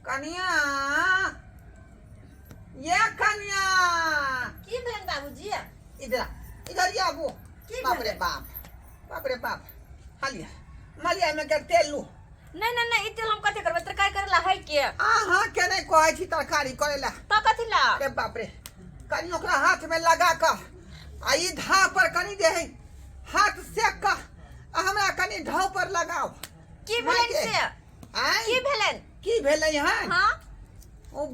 कनिया ये कनिया की भेल बाबूजी इधर आ, इधर ये आबू की बाप रे भेलै? बाप बाप रे बाप हालिया मालिया में के तेल लू नहीं नहीं नहीं ई तेल हम कथी करबै तरकारी करे ला है के अहाँ के नहीं कहै छी तरकारी करे ला तो कथी ला अरे बाप रे कनि ओकरा हाथ में लगा कऽ आ ई धा पर कनि जे है हाथ सेक कऽ आ हमरा कनि ढाव पर लगाओ की भेलनि मायके। से आँय की भेलनि की भेलै हन हाँ ओ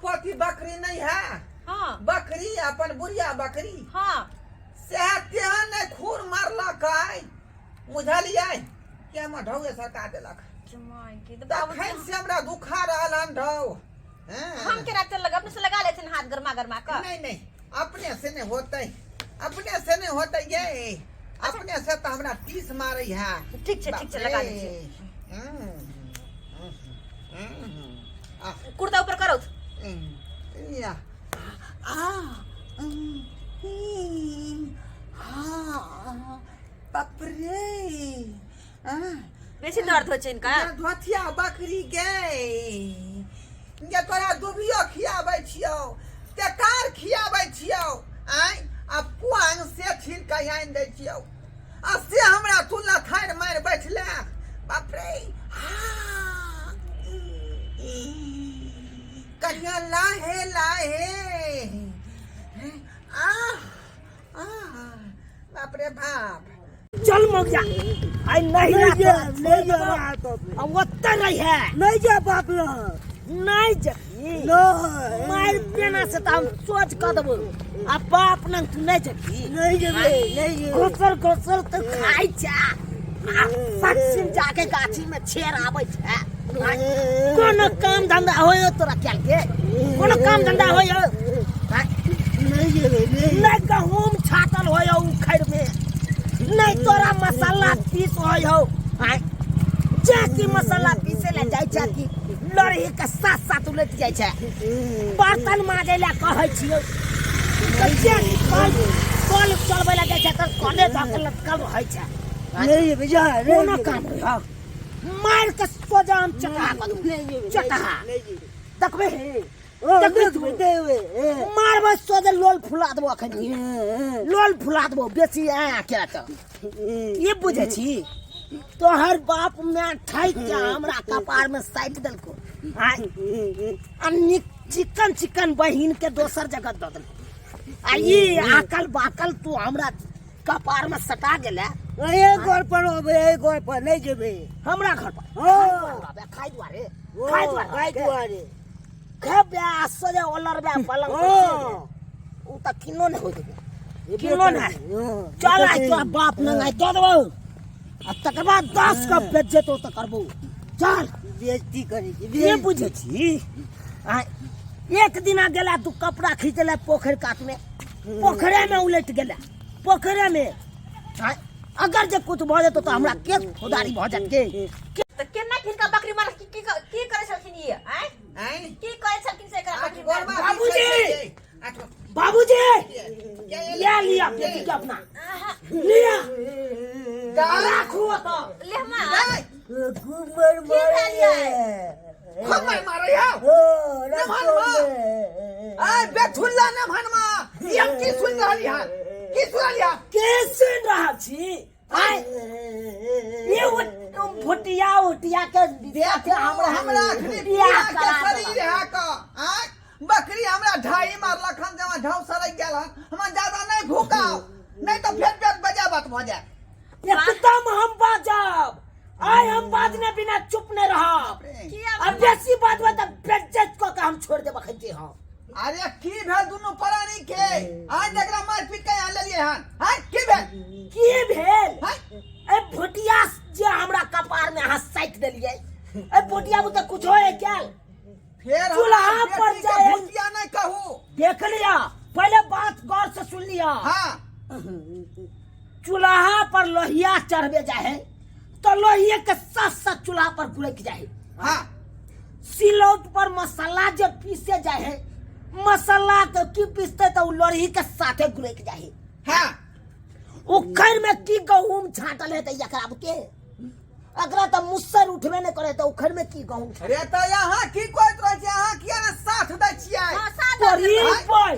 पोती बकरी नहीं है हाँ बकरी अपन बुढ़िया बकरी हाँ से तेहन नहि खूर मारलक आइ बुझलियै कि हमर ढौए सरका देलक माय के तो बाबूजी तखन से हमरा दुखा रहल हन ढौ हैं। हम केना तेल लगा अपने से लगा लेथिन हाथ गरमा गरमा कऽ नहीं नहीं अपने से नहीं होते अपने से नहीं होते ये अपने से तो हमरा टीस मारे है ठीक छै ठीक छै लगा दै छी कुर्ता ऊपर करो या आ हाँ बाप रे आ बेसी दर्द होइ छै इनका ये धोथिया बकरी गे ये तोरा दुबियो खियाबै छियौ तेकार खियाबै छियौ आँय आ पुआंग से छील के आनि दै छियौ आ से हमरा तू लथारि मारि बैठले बाप रे हाँ। कहिया लाहे लाहे आ आ बाप रे बाप चल मौजा आई नहीं नहीं जा राखो, नहीं जा अब ओतऽ रही है नहीं जा बाप लग नहीं जबी नहीं मार पेना से तऽ हम सोच कऽ देबो आ बाप नंग तू नहीं जबी नहीं जेबै नहीं जेबै घोसर घोसर तऽ खाइ छै आ पश्चिम जाके गाछी में छेर आबै छै कोनो काम धंधा होय तोरा कैल के कोनो काम धंधा होय नहीं जेबै नहीं नहीं गहूम छाटल होय उखड़ में नहीं तोरा मसाला पीस होय हो आँय जाकि मसाला पीसे ले जाइ छै कि लड़ही के साथ साथ उलटि जाइ छै बर्तन माजै लए कहै छियै तऽ जे कल कल चलबै लए जाइ छै तऽ कले धऽ के लटकल रहै छै नहीं जेबै जा नहीं कोनो जेबै। काम होय मारि के सोजा हम चटहा कऽ देबौ नहीं जेबै चटहा नहीं जेबै देखबै ओ देखबै देखबै देखबै ए, मारबै सोजे लोल फुला देबो अखन ए, ए, लोल फुला देबो बेसी आ केला तऽ ए। ये बुझै छी तोहर बाप माय ठैक के हमरा कपार में साटि देलको आ आ नीक चिकन चिकन बहिन के दोसर जगह दऽ देलको आ ई आकल बाकल तू हमरा कपार में सटा गेले ए घर पर अबै ए घर पर नहीं जेबै हमरा घर पर हाँ। खाइ दुआरे ओ, खाइ दुआरे खाइ दुआरे खेबे आ सोझे ओलरबे पलंग पर हाँ। उ तऽ किनो नहि होइत हेतै। किनो नहि चल आइ तोरा बाप नंग आइ दऽ देबौ आ तकर बाद 10 कप बेज्जतो तऽ करबौ चल बेइज्जती करै छी के बुझै छी आ एक दिना गेला तू कपड़ा खींचले पोखरि कात में पोखरे में उलटि गेला पोखरे में आ, अगर जे कुछ भऽ जेतौ तऽ हमरा के फौदारी भऽ जायत के तऽ केना हिनका बकरी मारल की की की करै छलखिन ई आँय आँय की करै छलखिन से एकरा आठ बकरी गोरबा मारल बाबूजी! आठ बाबूजी के लिया लिया बेटी के अपना लिया राखू ओतऽ ले माँ घूमर की भेल यै? खम्मर मारै हौ ओ नमहन माँ आय बेथुल्ला नमहन माँ ई हम की सुनि रहली हन की सुनि रहली हन के सुनि रहल छी आय ये भुटिया उटिया के देखो हमरा हमरा अखनी बियाह पिया के करा शरीर देलक। है का आय बकरी हमरा ढाई मारलक हन जमा ढाव सड़क गेल हन हमरा ज्यादा नहीं भूकाओ नहीं तो फेर पेट बजा बात भऽ जाए एकदम हम बाजब आय हम बाजने बिना चुप नहीं रहब किया अब बेसी बाजबै तऽ बेज्जत कऽ के हम छोड़ देब अखन के हम अरे की भेल दुनू प्राणी के आज जकरा मार पीट के यहाँ लेलिए हन हाय की भेल की भेल हाय ए भुटिया जे हमरा कपार में अहाँ साटि देलियै ए भुटिया में तऽ कुछ होए गेल फेर हमरा चूल्हा पर बेटी के जाए। भुटिया नहीं कहू देख लिया पहले बात गौर से सुन लिया हाँ चूल्हा पर लोहिया चढ़बे जाए है तो लोहिया के साथ साथ चूल्हा पर गुड़क जाए है हाँ सिलौट पर मसाला जब पीसे जाए है मसाला के की पीसते तो उ लोरही के साथे गुड़क जाए है हाँ उखड़ में की गहूम छाटल है तो एकरा के एकरा तऽ मुस्सर उठबे नहि करे तऽ उखड़ में की गहूम छै रे तऽ अहाँ की कहैत रहै छियै अहाँ किया ने साथ दै छियै हाँ साथ तोरी पर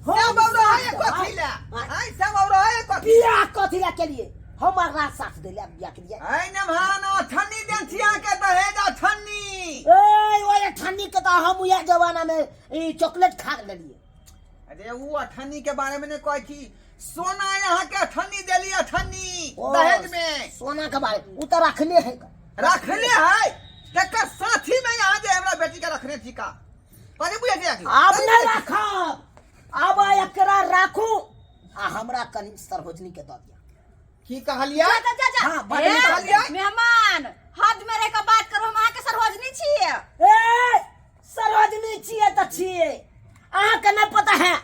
श्याम बाबू रहै कथी लए आँय श्याम बाबू रहै कथी बियाह कथी लए केलिए हम एकरा साथ दै लए बियाह केलिए आइ नमहान अठन्नी देन छी अहाँके दहेज अठन्नी ए ओए अठन्नी के तऽ हम उएह जमाना में ई चॉकलेट खा लेलिए अरे उ अठन्नी के बारे में नहीं कहै छी सोना अहाँके अठन्नी देली अठन्नी ओ, दहेज में सोना के बारे उ तऽ रखले है रखले है तकर साथी में यहाँ जे हमरा बेटी के रखने छी का कथी बुझै छी अहाँके? आब नहि राखब आब एकरा राखू आ हमरा कनि सरोजनी के दऽ दिअ की कहलियै जा जा जा जा हाँ, बड़ ए, नीक कहलियै। मेहमान हद में रह के बात करो हम अहाँ के सरोजनी छियै ए सरोजनी छियै तऽ छियै अहाँके नहि पता है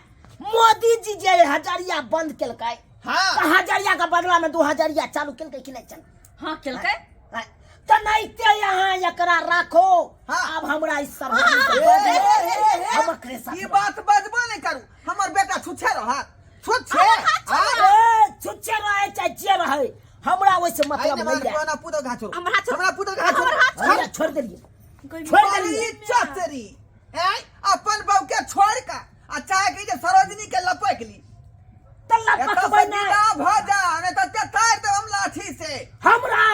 मोदी जी जे हजरिया बंद केलकै हाँ तऽ हजरिया के बदला में 2 हजरिया चालू केलकै कि नहि चालू हाँ केलकै हाँ, तऽ नहिते यहाँ एकरा राखो हाँ। आब हमरा ई सरोजनी के ए, दऽ ए, दिअ। ए, ए, हम एकरे साथ ई बात बजबो नहीं करू हमर बेटा छुछे रहत छुछे हमर हाथ हाँ? ए, छुच्छे रहे चाहे जे रहे हमरा ओहिसे आई मतलब ने नहीं मार है कोना पुतो घाचो हमर हाथ छोड़। हमरा पुतो घाचो हमर हाथ हमरा छोड़ देलिए छोड़ देलिए बड़ी चतरी ए अपन बहू के छोड़ के आ चाहे कि जे सरोजनी के लपक ली तऽ एतऽ से लपकबै नहि विदा भऽ जा नहीं तऽ ते तार देब हम लाठी से हमरा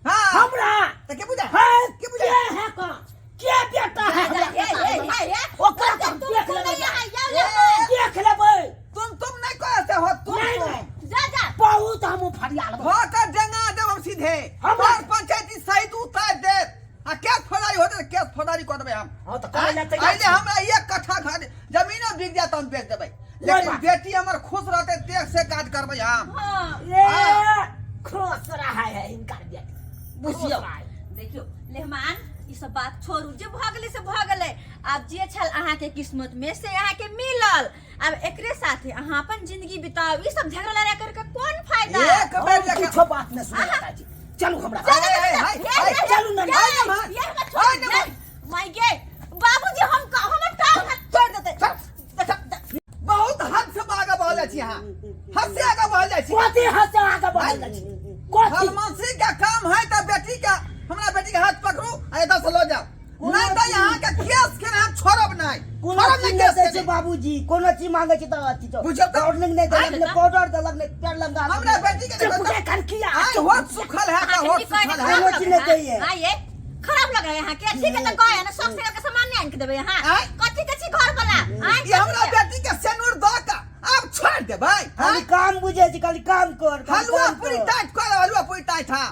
हाँ हमरा तऽ के बुझा है के बुझा के है कौन के बेटा है हमरा ए, ए, ए, ए, ओकरा के हम तुम देख तुम लेबै नहीं यहाँ, यहाँ, देख लेबै तुम नहीं कहते हो तुम नहीं, तुम नहीं। जा जा बहुत हम फरियाल हो के जंगा देब हम सीधे हमरा- और पंचायती सहित उतार देब आ केस फौजदारी होते तऽ केस फौजदारी कऽ देबै हम हाँ, तऽ करै लए तैयार अइले छी। हमरा एक कट्ठा घर जमीनो बिक जायत हम बेच देबै लेकिन बात। बेटी हमर खुश रहतै तेज से काज करबै हम हाँ ए खुश रहा है इनकर बेटी बुझियौ। खुश रहा है। देखियो मेहमान ई सब बात छोड़ू जे भऽ गेलै से भऽ गेलै आब जे छल अहाँके किस्मत में से अहाँके मिलल आब एकरे साथे अहाँ अपन जिंदगी बिताउ ई सब झगड़ा लड़ाई करके कोन फायदा एक बेर हम जखन किछो बात नहीं सुनै चाची चलू हमरा हाय, हाय, हाय, हाय, चलू ना हाय, नमन। हाय, नमन। माय गे बाबूजी हम हमर टांग हाथ तोड़ देतै बहुत हद से आगा बढ़ल जाइ छी अहाँ हद से आगा बढ़ल जाइ छी कथी हद से आगे बढ़ल जाइ छी कथी बदमाशी के काम है तऽ बेटी के हमरा बेटी के हाथ पकड़ू आ एतऽ से लऽ जाउ कोनो नहीं तऽ यहाँ के केस के हम छोड़ब नहीं कोनो छोड़ब चीज नहीं नहि केस दै के छै बाबूजी कोनो चीज मांगे छै तऽ अथी छौ बुझियौ तऽ। पाउडर नहि देलक नहि पाउडर देलक नहि पेड़ लंगा हमरा बेटी के चुप के कनकिया आइ होत सुखल है तऽ होत सुखल है कोनो चीज नहि दैये। हाँ ये खराब लग रहा है यहाँ के ठीक है तो कहे ना शौक से करके सामान नहीं आन के देबे यहाँ आँय? कथी कथी घर वाला आँय, ई हमरा कथी के? बेटी के सेनूर दऽ के आब छोड़ देबै खाली काम बुझे छै खाली काम कर खाली हलुआ काम पूरी कर। टाइट कर हलुआ पूरी टाइट हाँ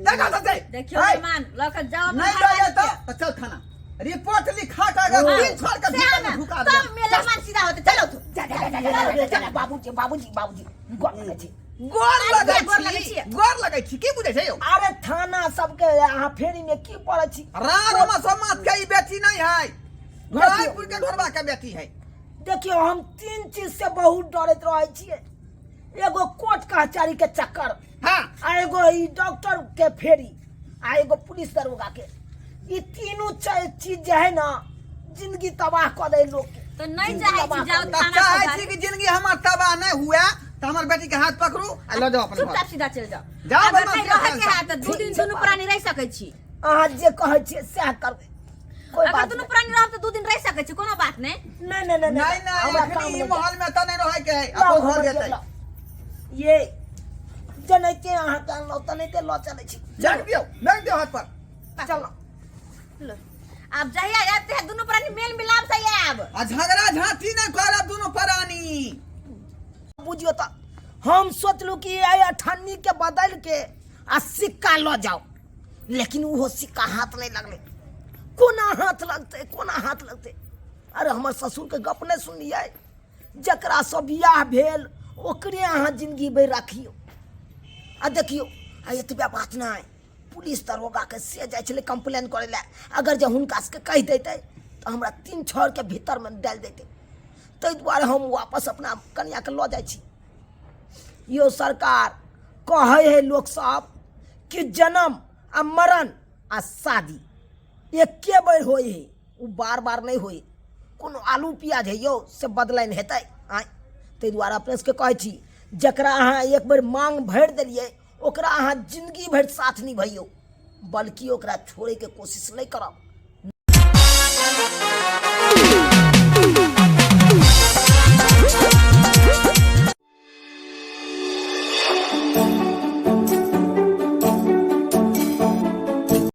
देखा तो दे देखियो हाय, मेहमान लऽ के जाओ अपना नहीं घर दऽ वाली जाता के। तो चल थाना रिपोर्ट लिखा के अगर हाँ। तीन छोड़ के से भीतर ना, में ढुका दे तब मेहमान सीधा होते चलो तू जा जा जा जा जा जा बाबूजी बाबूजी बाबूजी गोर लगै छी गोर लगै गोर लगै छी छी। गोर लगै छी की बुझै छै यौ अरे थाना सबके अहाँ फेरी में की पड़ै छी राम समाज के ई बेटी नहीं है रायपुर के घरवा के बेटी है देखियौ हम तीन चीज से बहुत डरैत रहै छियै एगो कोर्ट कचहरी के चक्कर हाँ आ एगो ई डॉक्टर के फेरी आ एगो पुलिस दरोगा के ई तीनू चीज जे है ना जिंदगी तबाह कऽ दै लोग के तो नहीं जिंदगी चाहे छी तबाह जाओ कऽ दै। तऽ थाना चाहै पर छी कि जिंदगी हमर तबाह नहीं हुए तऽ हमर बेटी के हाथ पकड़ू आ लऽ जाओ अपन घर चुपचाप सीधा चल जाओ जाओ अगर बदमाश नहीं रहे के के है तो दू दिन दुनू प्राणी रह सकै छी अहाँ जे कहै छियै सएह करबै कोई अगर बात दुनू प्राणी रहब तो 2 दिन रह सकै छी कोनो बात नहीं नहीं नहीं नहीं नहीं नहीं हमरा एखनी काम ई नहि माहौल में तऽ नहीं रहै के है लाउ, अपन घर हमर जेतै लाउ। ये जेनाहिते अहाँके अनलहुँ तेनाहिते लऽ चलै छी रख दियौ रख दियौ हाथ पर चलो लो। आब जहिया आयब तहिया दुनू प्राणी मेल मिलाप से आयब आ झगड़ा झांटी नहीं करब दुनू प्राणी बुझियो तऽ हम सोचलहुँ कि आइ अठन्नी के बदलि के आ सिक्का लऽ जाउ लेकिन ओहो सिक्का हाथ नहि लगलै कोना हाथ लगतै कोना हाथ लगतै अरे हमर ससुरके गप नहि सुनलियै जकरासँ बियाह भेल ओकरे अहाँ जिंदगी भरि राखियौ आ देखियौ आ एतबे बात नहि पुलिस दरोगाके से जाइ छलै कम्प्लेन करै लए अगर जे हुनका सबके कहि दैतै तऽ हमरा तीन छहरके भीतरमे डालि दैतै ताहि दुआरे हम वापस अपना कनिआँके लऽ जाइ छी यौ सरकार कहै है लोकसब कि जन्म आ मरण आ शादी एके बेर होइ है ओ बार बार नहि होइ कोनो आलू प्याज है यौ से बदलनि हेतै आँय ताहि दुआरे अपने सबके कहै छी जकरा अहाँ एक बेर माँग भरि देलियै ओकरा अहाँ जिंदगी भरि साथ निभैयौ। बल्कि ओकरा छोड़ैके कोशिश नहि करब।